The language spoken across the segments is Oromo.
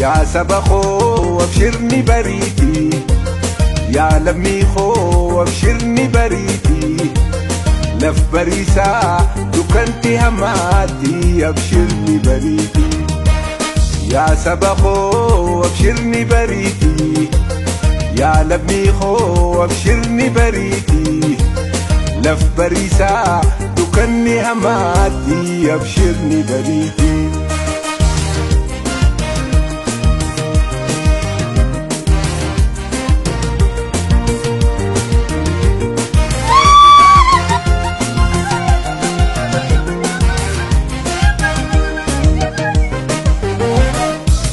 Yaa saba koo abshirni bariiti, yaa lammii koo abshirni bariiti. Laf bariisaa dukkanti hamaatti abshirni bariiti. Yaa saba koo abshirni bariiti, yaa lammii koo abshirni bariiti. Laf bariisaa dukkanni hamaatti abshirni bariiti.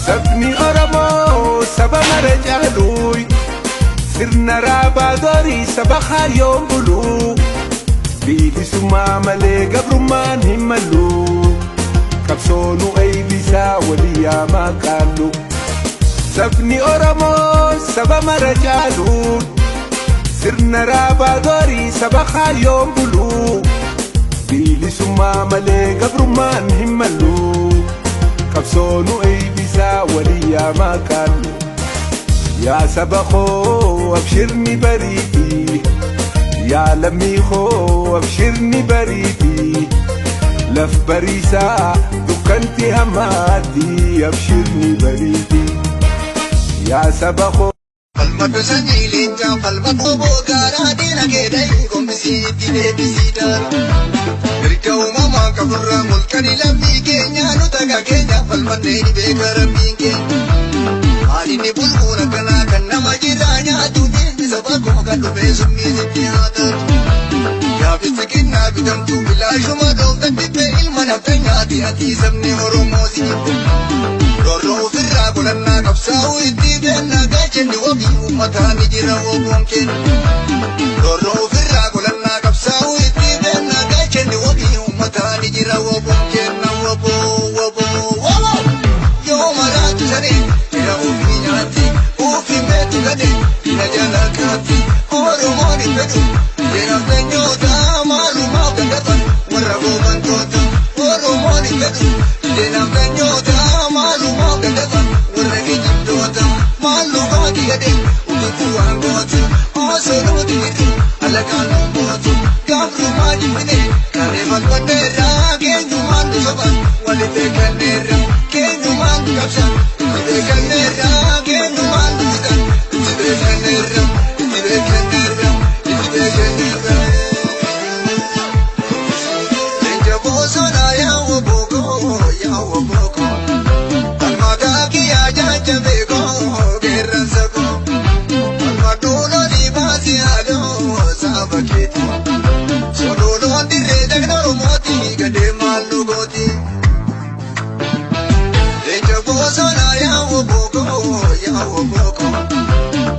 Sabni Oromoo saba mara caaluuy, sirna raabaa dorii saba kaayyoon buluu. Bilisummaa malee gabrummaan hin malu, qabsoonu eeybisaa walii yaamaa qaallu. Sabni Oromoo saba mara caaluun, sirna raabaa dorii saba kaayyoon buluu. Bilisummaa malee gabrummaan hin malu, qabsoonu eeybisaa walii yaamaa qaallu. Yaa saba koo abshirni bariiti, yaa lammii koo abshirni bariiti. Laf bariisaa dukkanti hamaatti abshirni bariiti. Yaa saba koo. Falmadhu sanyii leencaa, falmadhu boogaadhaa, diina kee dhahii gombisiitti deebisii daara. Mirga uumamaa qaburraa mulqanii lammii keenya nu taga keenya falmannee ni beeka rabbiin keenya. Maalinni bulbuun akkanaa kan nama jirraa nyaatu diinni saba koo kan dhufee summii sitti haa taatu. Gaaffisti kennaa bitamtuu bilaashuma dhoofta dibbee ilma nafta nyaati ati sabni Oromoo si jibbe. Roorroo ofirraa qolannaa qabsaa'uu itti beennaa gaachanni wabii uummataa ni jira woboon kenna. Roorroo ofirraa qolannaa qabsaa'uu itti beennaa gaachanni wabii uummataa ni jira woboon kenna, woboo woboo woboo. Yoo maraatu sanii jira ofii nyaatti ofii meetu gade dina jala kaatti Oromoon hin fedhu jira fenyoota maalumaaf dandatan warra goobantoota. Oromoon hin fedhu jira fenyoota maalumaaf dandatan warra kijibdoota maalumaati gade ututu waan gootu osoo nuti jirru alagaan nu gootu gabrummaa jibbine karee falmanneerra keenyumaan nu soban walitti beekanneerra keenyumaan nu qabsan itti beekanneerra keenyumaan nu fixan itti beekanneerra itti beekanneerra itti beekanneerra. Leenca bosonaa yaa'u bookoo yaa'u bookoo falmataa kiyyaa jajjabeekoo qeerransa koo falmadhuun olii baasii haaloo saba keeti solooloon dirree dhagna Oromooti gadee maal nu gooti. Leenca bosonaa yaa'u bookoo yaa'u bookoo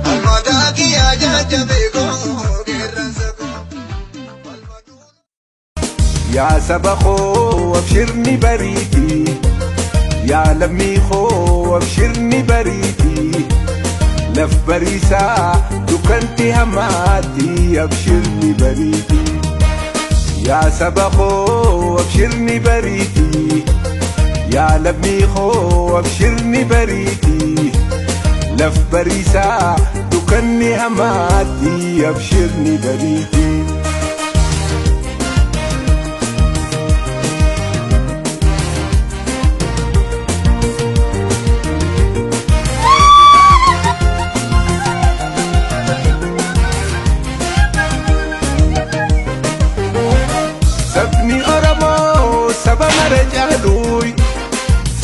falmataa kiyyaa jajjabeekoo qeerransa koo falmadhuun. Yaa saba koo abshirni bariiti, yaa lammii koo abshirni bariiti. Laf bariisaa dukkanti hamaatti abshirni bariiti. Yaa saba koo abshirni bariiti, yaa lammii koo abshirni bariiti. Laf bariisaa dukkanni hamaatti abshirni bariiti. Sabni Oromoo saba mara caaluuy,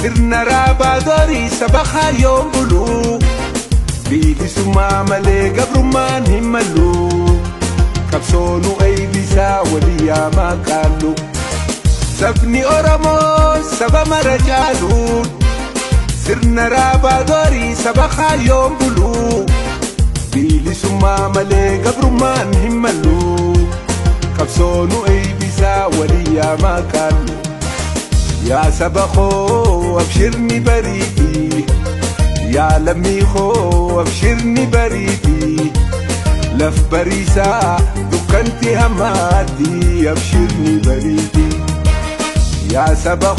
sirna raabaa dorii saba kaayyoon buluu. Bilisummaa malee gabrummaan hin malu, qabsoonu eeybisaa walii yaamaa qaallu. Sabni Oromoo saba mara caaluun, sirna raabaa dorii saba kaayyoon buluu. Bilisummaa malee gabrummaan hin malu, qabsoonu eeybisaa walii yaamaa qaallu. Yaa saba koo abshirni bariiti, yaa lammii koo abshirni bariiti. Laf bariisaa dukkanti hamaatti abshirni bariiti. Yaa saba.